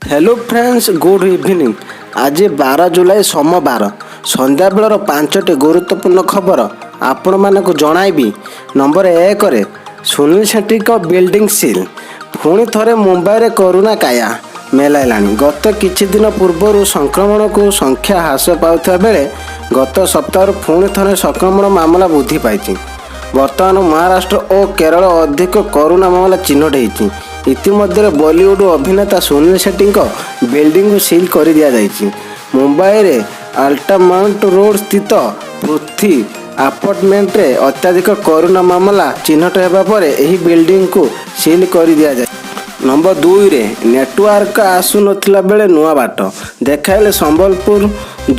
Hello friends, good evening. ଆଜି 12 ଜୁଲାଇ ସୋମବାର ସନ୍ଧ୍ୟାବେଳର ପାଞ୍ଚଟି ଗୁରୁତ୍ୱପୂର୍ଣ୍ଣ ଖବର ଆପଣମାନଙ୍କୁ ଜଣାଇବି। ନମ୍ବର 1ରେ ସୁନୀଲ ସେଟ୍ଟୀଙ୍କ ବିଲ୍ଡିଂ ସିଲ୍। ପୁଣି ଥରେ ମୁମ୍ବାଇରେ କରୋନା କାୟା ମେଲାଇଲାଣି। ଗତ କିଛି ଦିନ ପୂର୍ବରୁ ସଂକ୍ରମଣକୁ ସଂଖ୍ୟା ହ୍ରାସ ପାଉଥିବା ବେଳେ ଗତ ସପ୍ତାହରୁ ପୁଣି ଥରେ ସଂକ୍ରମଣ ମାମଲା ବୃଦ୍ଧି ପାଇଛି। ବର୍ତ୍ତମାନ ମହାରାଷ୍ଟ୍ର ଓ କେରଳ ଅଧିକ କରୋନା ମାମଲା ଚିହ୍ନଟ ହେଇଛି। ଇତିମଧ୍ୟରେ ବଲିଉଡ ଅଭିନେତା ସୁନୀଲ ସେଟ୍ଟୀଙ୍କ ବିଲ୍ଡିଂକୁ ସିଲ୍ କରିଦିଆଯାଇଛି। ମୁମ୍ବାଇରେ ଆଲ୍ଟାମାଉଣ୍ଟ ରୋଡ୍ ସ୍ଥିତ ପୃଥ୍ୱୀ ଆପାର୍ଟମେଣ୍ଟରେ ଅତ୍ୟଧିକ କରୋନା ମାମଲା ଚିହ୍ନଟ ହେବା ପରେ ଏହି ବିଲ୍ଡିଂକୁ ସିଲ୍ କରିଦିଆଯାଇଛି। ନମ୍ବର 2ରେ ନେଟୱାର୍କ ଆସୁନଥିଲା ବେଳେ ନୂଆ ବାଟ ଦେଖାଇଲେ ସମ୍ବଲପୁର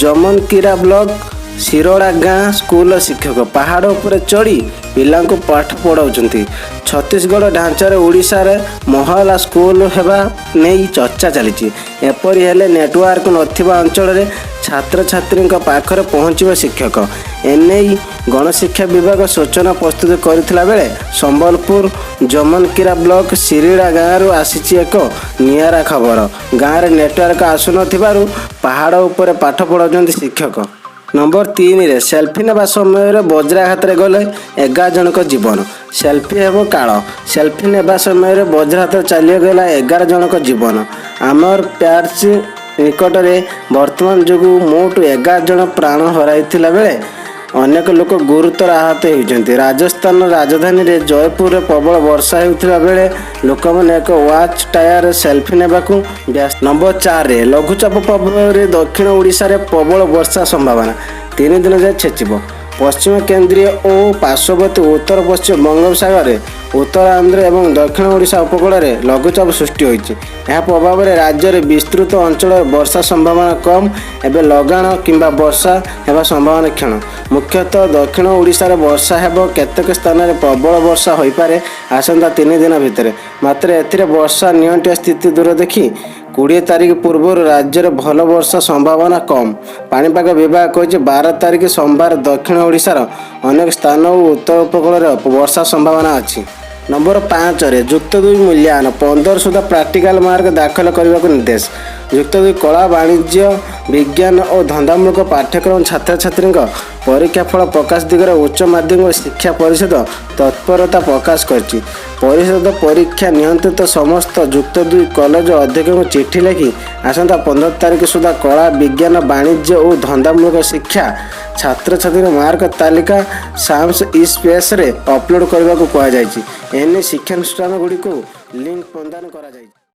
ଜମନକିରା ବ୍ଲକ ଶିରଡ଼ା ଗାଁ ସ୍କୁଲର ଶିକ୍ଷକ। ପାହାଡ଼ ଉପରେ ଚଢ଼ି ପିଲାଙ୍କୁ ପାଠ ପଢ଼ାଉଛନ୍ତି। ଛତିଶଗଡ଼ ଢାଞ୍ଚାରେ ଓଡ଼ିଶାରେ ମହଲା ସ୍କୁଲ ହେବା ନେଇ ଚର୍ଚ୍ଚା ଚାଲିଛି। ଏପରି ହେଲେ ନେଟୱାର୍କ ନଥିବା ଅଞ୍ଚଳରେ ଛାତ୍ରଛାତ୍ରୀଙ୍କ ପାଖରେ ପହଞ୍ଚିବ ଶିକ୍ଷକ। ଏନେଇ ଗଣଶିକ୍ଷା ବିଭାଗ ସୂଚନା ପ୍ରସ୍ତୁତ କରିଥିଲା ବେଳେ ସମ୍ବଲପୁର ଜମନକିରା ବ୍ଲକ ଶିରିଡ଼ା ଗାଁରୁ ଆସିଛି ଏକ ନିଆରା ଖବର। ଗାଁରେ ନେଟୱାର୍କ ଆସୁନଥିବାରୁ ପାହାଡ଼ ଉପରେ ପାଠ ପଢ଼ାଉଛନ୍ତି ଶିକ୍ଷକ। ନମ୍ବର 3ରେ ସେଲ୍ଫି ନେବା ସମୟରେ ବଜ୍ରାଘାତରେ ଗଲେ 11 ଜଣଙ୍କ ଜୀବନ। ସେଲ୍ଫି ହେବ କାଳ। ସେଲ୍ଫି ନେବା ସମୟରେ ବଜ୍ରାଘାତରେ ଚାଲିଗଲା 11 ଜଣଙ୍କ ଜୀବନ। ଆମର ପ୍ୟାଚ୍ ନିକଟରେ ବର୍ତ୍ତମାନ ଯୋଗୁଁ ମୋଟ 11 ଜଣ ପ୍ରାଣ ହରାଇଥିଲା ବେଳେ ଅନେକ ଲୋକ ଗୁରୁତର ଆହତ ହେଉଛନ୍ତି। ରାଜସ୍ଥାନ ରାଜଧାନୀରେ ଜୟପୁରରେ ପ୍ରବଳ ବର୍ଷା ହେଉଥିବା ବେଳେ ଲୋକମାନେ ଏକ ୱାଚ୍ ଟାୱାର ସେଲ୍ଫି ନେବାକୁ ବ୍ୟସ୍ତ। ନମ୍ବର 4ରେ ଲଘୁଚାପ ପ୍ରଭାବରେ ଦକ୍ଷିଣ ଓଡ଼ିଶାରେ ପ୍ରବଳ ବର୍ଷା ସମ୍ଭାବନା। 3 ଦିନ ଯାଏ ଛେଚିବ। ପଶ୍ଚିମ କେନ୍ଦ୍ରୀୟ ଓ ପାର୍ଶ୍ୱବର୍ତ୍ତୀ ଉତ୍ତର ପଶ୍ଚିମ ବଙ୍ଗୋପସାଗରରେ ଉତ୍ତର ଆନ୍ଧ୍ର ଏବଂ ଦକ୍ଷିଣ ଓଡ଼ିଶା ଉପକୂଳରେ ଲଘୁଚାପ ସୃଷ୍ଟି ହୋଇଛି। ଏହା ପ୍ରଭାବରେ ରାଜ୍ୟରେ ବିସ୍ତୃତ ଅଞ୍ଚଳରେ ବର୍ଷା ସମ୍ଭାବନା କମ୍। ଏବେ ଲଗାଣ କିମ୍ବା ବର୍ଷା ହେବା ସମ୍ଭାବନା କ୍ଷୀଣ। ମୁଖ୍ୟତଃ ଦକ୍ଷିଣ ଓଡ଼ିଶାରେ ବର୍ଷା ହେବ। କେତେକ ସ୍ଥାନରେ ପ୍ରବଳ ବର୍ଷା ହୋଇପାରେ ଆସନ୍ତା 3 ଦିନ ଭିତରେ। ମାତ୍ର ଏଥିରେ ବର୍ଷା ନିଅଣ୍ଟିଆ ସ୍ଥିତି ଦୂର ଦେଖି 20 ତାରିଖ ପୂର୍ବରୁ ରାଜ୍ୟରେ ଭଲ ବର୍ଷା ସମ୍ଭାବନା କମ୍। ପାଣିପାଗ ବିଭାଗ କହିଛି, 12 ତାରିଖ ସୋମବାର ଦକ୍ଷିଣ ଓଡ଼ିଶାର ଅନେକ ସ୍ଥାନ ଓ ଉତ୍ତର ଉପକୂଳରେ ବର୍ଷା ସମ୍ଭାବନା ଅଛି। ନମ୍ବର 5ରେ ଯୁକ୍ତ 2 ମୂଲ୍ୟାୟନ, 15 ସୁଦ୍ଧା ପ୍ରାକ୍ଟିକାଲ ମାର୍କ ଦାଖଲ କରିବାକୁ ନିର୍ଦ୍ଦେଶ। ଯୁକ୍ତ 2 କଳା, ବାଣିଜ୍ୟ, ବିଜ୍ଞାନ ଓ ଧନ୍ଦାମୂଳକ ପାଠ୍ୟକ୍ରମ ଛାତ୍ରଛାତ୍ରୀଙ୍କ ପରୀକ୍ଷା ଫଳ ପ୍ରକାଶ ଦିଗରେ ଉଚ୍ଚ ମାଧ୍ୟମିକ ଶିକ୍ଷା ପରିଷଦ ତତ୍ପରତା ପ୍ରକାଶ କରିଛି। ପରିଷଦ ପରୀକ୍ଷା ନିୟନ୍ତ୍ରିତ ସମସ୍ତ ଯୁକ୍ତ 2 କଲେଜ ଅଧ୍ୟକ୍ଷଙ୍କୁ ଚିଠି ଲେଖି ଆସନ୍ତା 15 ତାରିଖ ସୁଦ୍ଧା କଳା, ବିଜ୍ଞାନ, ବାଣିଜ୍ୟ ଓ ଧନ୍ଦାମୂଳକ ଶିକ୍ଷା ଛାତ୍ରଛାତ୍ରୀଙ୍କ ମାର୍କ ତାଲିକା ସାମ୍ସ ଇ ସ୍ପେସ୍ରେ ଅପଲୋଡ଼ କରିବାକୁ କୁହାଯାଇଛି। ଏନେଇ ଶିକ୍ଷାନୁଷ୍ଠାନଗୁଡ଼ିକୁ ଲିଙ୍କ ପ୍ରଦାନ କରାଯାଇଛି।